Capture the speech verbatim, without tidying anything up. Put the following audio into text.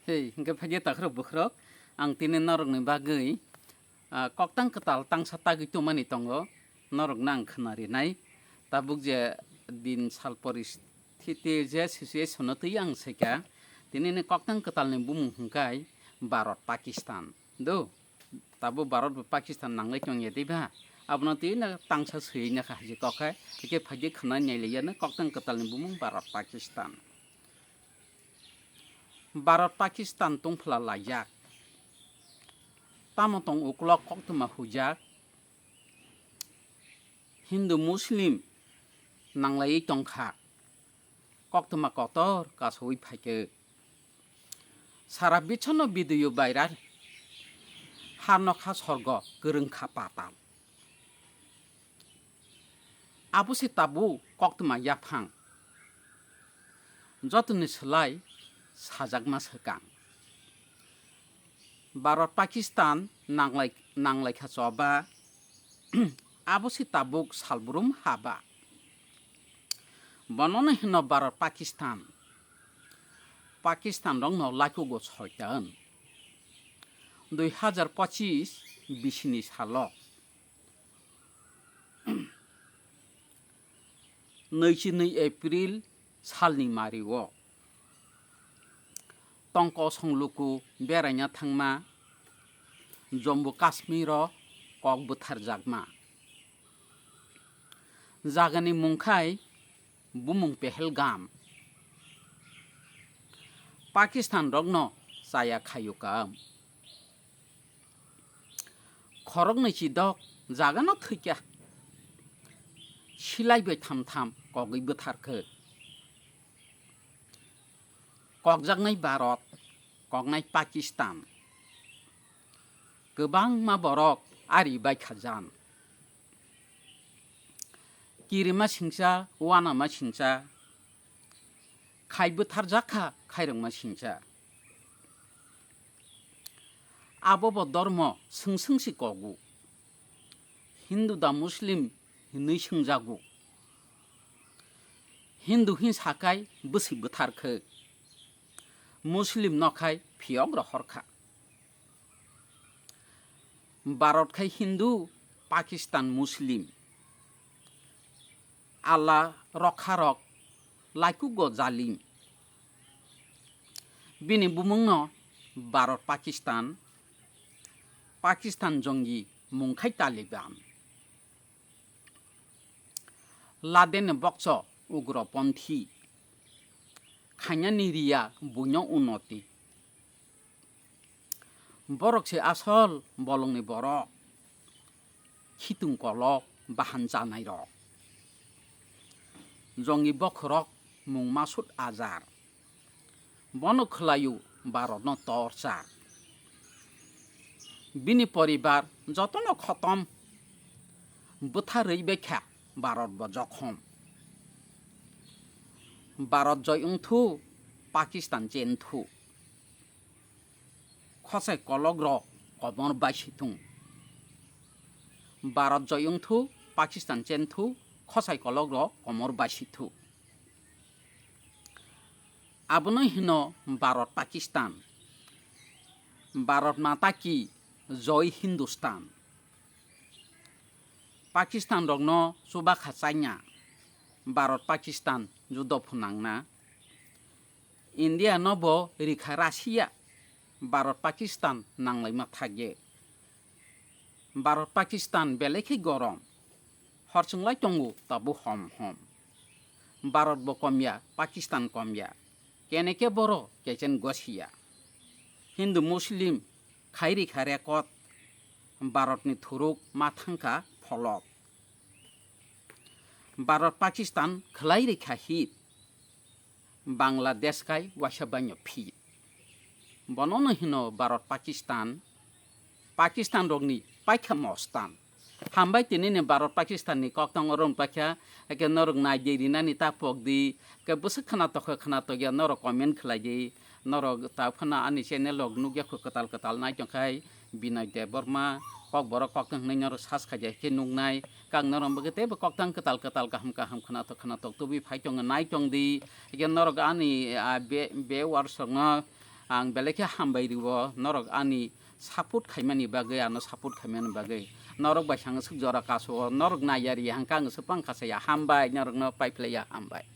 Hei, hingke phaikhe takhro bukhrok, ang tini norokni bagwi, ah, koktang kwtal tangsa tagwi tongmani tongo, norokno ang khwnarinai. Tabuk je din sal poristhiti je situation-o twi ang saikha, tinini koktang kwtalni bumung hwnkhe Bharat Pakistan. Do, tabuk Bharat bai Pakistan nanglai tongya diba? Abono twi no tangsa swiwi nakha haji kokhe, hikhe phaikhe khwnai nailaiya no koktang kwtalni bumung Bharat Pakistan. Bharat Pakistan tongphla laijak. Tamo tong uklok koktwma huijak. Hindu Muslim nanglaiwi tongkha. Koktwma kotor kasaui phaikhe. Sara bichano biduyu bairar. Har nokha sorgo kwrwngkha patal. Abo se tabuk koktwma yaphang. Jotoni slai sajakma swkang. Bharat Pakistan nanglai, nanglaikha choba. Abo se tabuk salbrum haba. Bonono hino Bharat Pakistan. Pakistan rokno laikugo soitan. Dui hajar pochis bisini salo. Nui chi nui April salni mario tongkosong luku beraina thangma Jammu Kashmiro kok bwtharjakma. Jagani mungkhai bumung Pehelgam. Pakistan rokno chaya khayukam. Khoroknwi chidok jagano thwikha. Silai bai tham tham kogwi bwtharkha. Kokjaknai Bharat, koknai Pakistan. Kwbangma borok ari bai khajan. Kirima singcha, wanama singcha, khai bwtharjak kha khairokma singcha. Abobo dormo swng swng si kogu. Hindu da Muslim hinwi swngjago. Hindu hin sakai bwswi bwtharkha. Muslim no khai phiyok rohorkha. Bharat khai Hindu, Pakistan Muslim. Allah rokharok laikugo jalim. Bini bumungno Bharat Pakistan, Pakistan jongi mungkhai Taliban. Laden bokso ugroponthi. Khainani riya buino unoti. Borok se asol bolongni borok. Khitung kolok bahan chanai rok. Jongi bokhorok mung Masud Azhar. Bono khwlaio Bharatno torchar. Bini poribar jotono khotom. Bwtharwi bekha Bharat bo jokhom. Bharat joi wngthu, Pakistan chenthu. Khosai kolok rok komor bai sithung. Bharat joi wngthu, Pakistan chenthu, khosai kolok rok komor bai sithu. Abono hino Bharat Pakistan. Bharat Mata Ki Joi Hindustan. Pakistan rokno chubakha China. Bharat Pakistan judo phunangna. India no bo rikha Russia. Bharat Pakistan nanglaima thakye. Bharat Pakistan belai khe gorom. Hor chwnglai tongo tabuk hom hom. Bharat bo komya, Pakistan komya. Kene khe boro kechen gosiya. Hindu Muslim khai rikha record. Bharat ni thuruk ma thangkha pholot. Bharat Pakistan khwlai rikha hit. Bangladesh khai waisa baino phi. Bonono hino Bharat Pakistan, Pakistan rokni paikha mostan. Hambai tinini Bharat Pakistan ni koktang orom paikha, eke norok naidi rinani ta pokdi, ke bwswk khwnatok khe khwnatok ya norok comment khlai di, norok ta phano ani channel rok nukya kho kwtal kwtal nai tongkhai, Binoy Debbarma, Kokborok koktang hwnwi norok search khaijak khe nuknai. Kang norok bagwi teibo koktang kwtal kwtal kaham kaham khwnathok khwnathok tubui phai tongo, nai tongdi. Hwnkhe norok ani, ah, be, be words rokno, Ang belai khe hambai rio norok ani support khaimani bagwi, ano support khaimani bagwi. Norok bai sanga swk jora kaso, norok naiya ri hangkha ang swpang khasaya, hambai norokno paiphlaiya, hambai.